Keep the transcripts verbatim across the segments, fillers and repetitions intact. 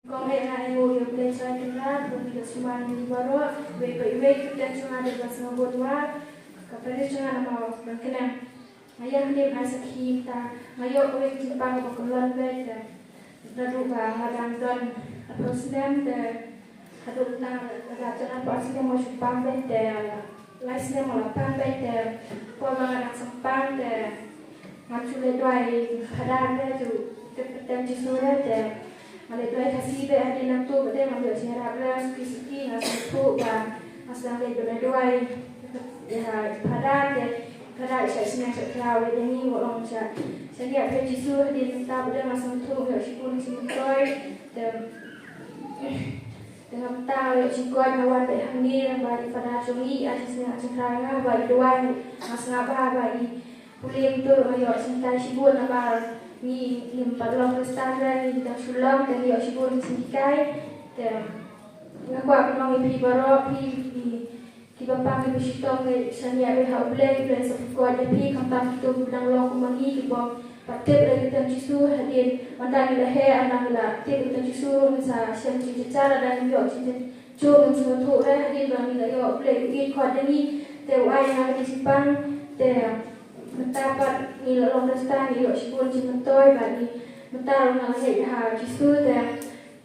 Kong eh nga ai nguh ïa U Blei Trai Kynrad, ba ngi la sumar ngi baroh, iwei pa iwei ki kyrteng jong nga dei ba sngewbha, ka pyrshah jong nga namar ban kynang. Nga ïa hanim ai sakhi mynta, nga ïoh kawei ka jingpang ba kynlong beit te. Naduh ba nga dang don arphew snem te, haduh mynta nga la don arphew snem nga shu pang beit te. Lai snem nga la pang beit te, por ba nga dang sngewpang te, ngam shu leh duwai Phadar re, shu tip kyrteng Jisu re te, nga leh duwai Khasi beit, hadien nangta bad te ngam ïoh jingïarap re, suki suki nga sngewthuh ba nga sdang leh duwai, duwai ïa Phadar te, Phadar i shah sngewthuh ïa ngi, nga ong shah shaniah beit Jisu, hadien nangta bad te nga sngewthuh ïoh shibun jingmyntoi te. Te nga mynta nga ïoh jingkoit nga wan beit hangne, ba i Phadar jong ngi i ai jingsneng jingsngewbha ïa nga, ba i duwai nga sngewbha, ba i pule kumta, nga ïoh jinghikai shibun namar ngi ngim pat long Khristan re, ngi dang shu long te ngi ïoh shibun jinghikai. Te nga kwah ban ong ïa phi baroh, phi, phi kiba pang kiba shitom, ngi shaniah beit ha U Blei, U Blei sa pynkhiah ïa phi, khamtam kito kiba dang long kum ma ngi kiba ym pat tip ïa ka kyrteng Jisu. Hadien mynta ngi la heh, ynda ngi la tip ïa ka kyrteng Jisu, ngi sa shem jingjajar, ynda ngim ïoh jingjajar ngim sngewthuh re, hadien ba ngi la ïoh U Blei u ïeit khot ïa ngi, te u ai ïa nga ka jingpang, te mynta pat ngi la long Khristan, ngi ïoh shibun jingmyntoi, bad ngi mynta ruh nga la ngeit ha Jisu, te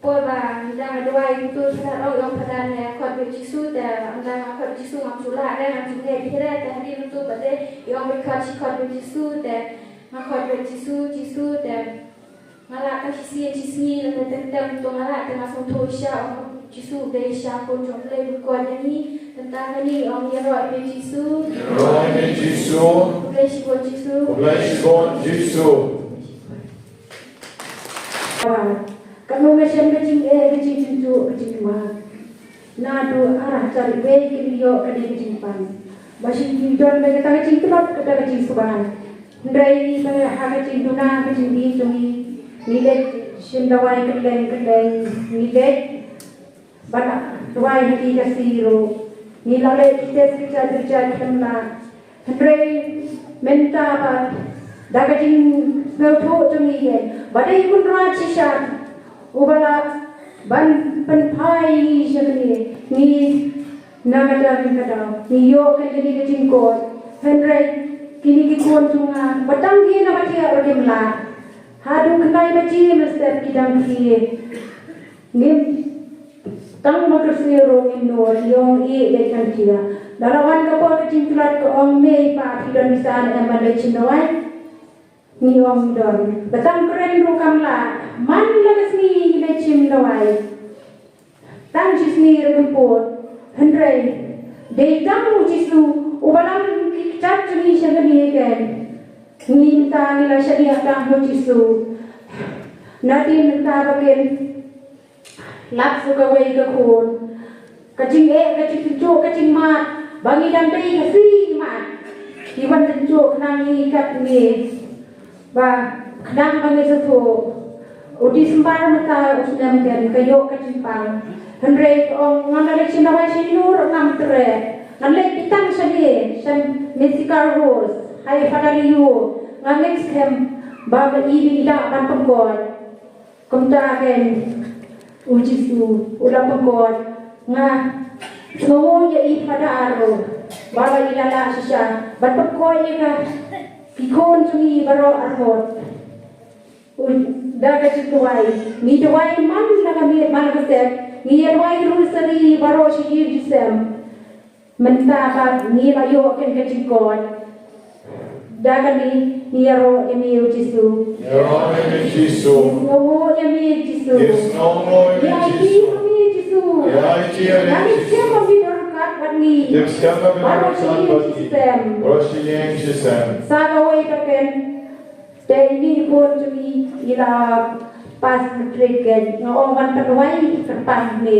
por ba ngi dang duwai kumta, Phadar ong, ong Phadar ne khot beit Jisu, te ynda nga khot Jisu ngam shu lah re, ngam shu ngeit hi re, te hadien kumta pat de i ong beit khot shi khot beit Jisu, te nga khot beit Jisu, Jisu, te nga lah tang shisien shisngi lane teng teng, to nga lah te nga sngewthuh shisha ong Jisu u dei shisha u Khun jong U Blei ba khot ïa ngi, te mynta hangne ong ïaroh ïa me Jisu. Ïaroh ïa me Jisu. Khublei shibun Jisu. Khublei shibun Jisu. Katno nga shem ka jingeh, ka jingtynjuh, ka jingtymmen. Naduh ar hajar wei ki la ïoh kane ka jingpang. Ba shu don beit kata ka jingtlot, kata ka jingsuba. Hynrei ngi ba ha ka jingduna ka jingdih jong ngi, ngi leit shim dawai kylleng kylleng, ngi leit ba la duwai ha ki Khasi ruh, ngi la leit ki test ki jait ki jait khlem lah. Hynrei mynta pat da ka jingsngewthuh jong ngi ïa ba dei U Kynrad shisha uba lah ban pynphai ïa ngi sha kane, ngi na ka daw ka daw ngi ïoh kane ka jingkoit. Hynrei kine ki khun jong nga ba tang ki na ka thiah ruh kim lah. Haduh khyndai baje mynstep ki dang khie. Ngim tang ba kyrsiew ruh ngim nud, ngi ong ïeh dei kan thiah. Da la wan ka por ka jingtlot ka ong, mei pa phi don visa ne em ban leit shim dawai? Ngi ong don. Ba tang kren ruh kam lah. Man la ka sngi ngi leit shim dawai. Tang shi sngi ruh kim pud. Hynrei dei tang U Jisu uba lam ki kjat jong ngi sha kane ka. Ngi mynta ngi la shaniah tang ha U Jisu. Natin mynta ba kin lap sha kawei ka khun. Ka jingeh, ka jingtynjuh, ka jingmad ba ngi dang dei ka sngi mad. Ki wan tynjuh khnang ngi kat ngi. Ba khnang ba ngi sngewthuh. U December mynta u snem ken ka ïoh ka jingpang. Hynrei ka ong ngan da leit shim dawai sha ïing ruh ngam treh. Ngan leit beit tang shane sha Mexico Rose. Hai Father Leo, nga ngeit skhem ba i dei i lah ban pynkoit. Kumta ken U Jisu u la pynkoit. Nga sngewnguh ïa i Father ruh ba la i la lah shisha ban pynkoit ïa ka ki khun jong ngi baroh arngut. U, da ka jingduwai, ngi duwai man la ka miet man la ka step, ngi ïa duwai rosary baroh shi ïing shi sem. Mynta pat ngi la ïoh ken ka jingkoit. Da kane ngi ïaroh ïa me U Jisu. Ïaroh ïa me Jisu. Ngi sngewnguh ïa me Jisu. Ngi sngewnguh ïa me Jisu. Ngi aiti ïa me Jisu. Ngi aiti ïa me Jisu. Ngi skhem ba me don ryngkat bad ngi. Ngi skhem ba me don ryngkat bad ngi. Baroh shi ïing shi sem. Baroh shi ïing shi sem. Sa kawei pat ken. Te ine i khun jong ngi i la pass matric, nga ong ban pynduwai kyrpang ne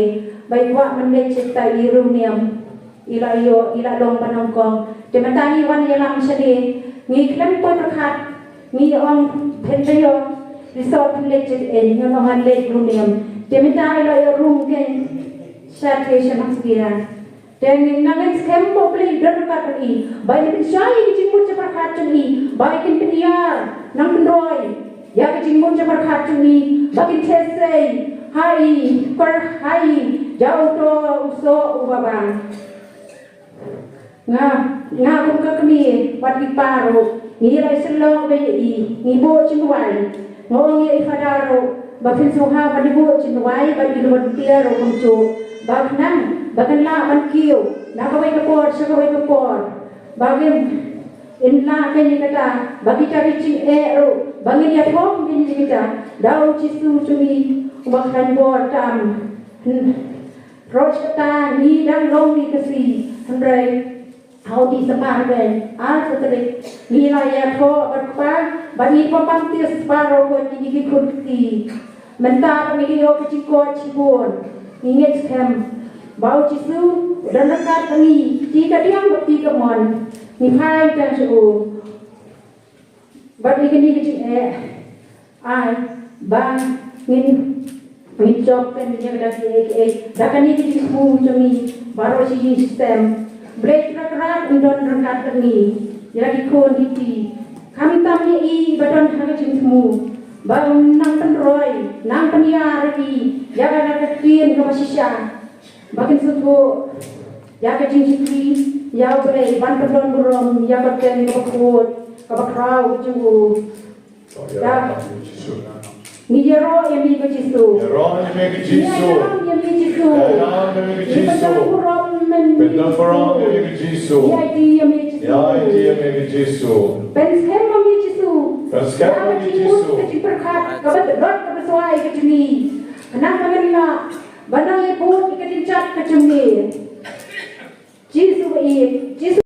ba i kwah ban leit sha i riewniam. I la ïoh, i la long ba nyngkong. Te mynta ngi wan ïalam shane, ngi khlem poi pyrkhat, ngi ong phin ïoh result phin leit sha i, ngi ong ngan leit riewniam. Te mynta i la ïoh room kein sha te sha Nongstoiñ. Te ngi nang ngeit skhem ba U Blei u don ryngkat bad i, ba i pynshai ïa ki jingmut jingpyrkhat jong i, ba i kin pynïar nang pynroi ïa ki jingmut jingpyrkhat jong i, ba kin theh sei, Hai, per hai, jauh to uso ubaba. Nga, nga kum ka kmie, wat ki paru, ngi lai selok ba i, ngi bo chin wai. Ngo ngi i fadaru, ba phin suha ba di bo chin wai, ba di luat tiaru kum chu. Ba khnang, ba kan la ban kiu, na kawai ka por, sa kawai ka por. Ba gim, in la ka ni kata, ba kita ki ching e ru, ba ngin ya thong ki ni kita, dau Jisu chumi, ba khan bor tam. Hmm. Roch kata, ni dang long ni kasi, hynrei, hau di samar ben, ar sa terik, ni la ya tho, ba kpa, ba ni pa pam tis, ba ro ko ni ki khun ki. Mynta ba ngi ïoh ka jingkoit jingkun, ngi ngeit skhem ba u Jisu u don ryngkat bad ngi, ti ka diang bad ti ka mon, ngi phai tang sha u. Bad ïa kane ka jingeh ai ba ngin, ngin jop pen ïa ka da kiei kiei da kane ka jingthmu jong ngi baroh shi jingstem. Blei Kynrad Kynrad un don ryngkat bad ngi, ïa ki khun ki kti. Khamtam ïa i ba don ha ka jingthmu, ba nang pynroi, nang pynïar ïa i ïa ka, ka ktien kaba shisha, ba kin sngewthuh ïa ka jingshakri ïa U Blei, ban pyndon burom ïa ka ktien kaba khuid kaba khraw ka jong u. Ngi ïaroh ïa me ko Jisu. Ïaroh ïa me ko Jisu. Ïaroh ïa me Jisu. Ïaroh ïa me ko Jisu. Pyndon burom ïa me Jisu. Ïa ïa me Jisu. Ïa ïa me Jisu. Pynskhem ïa me Jisu. Pynskhem ïa me Jisu. Ka jingpyrkhat kaba tlot kaba swai ka jong ngi. Khnang ba ngin lah ban nang ïa bud ïa ka jingjop ka jong ngi. Jisu ba ïeit, Jisu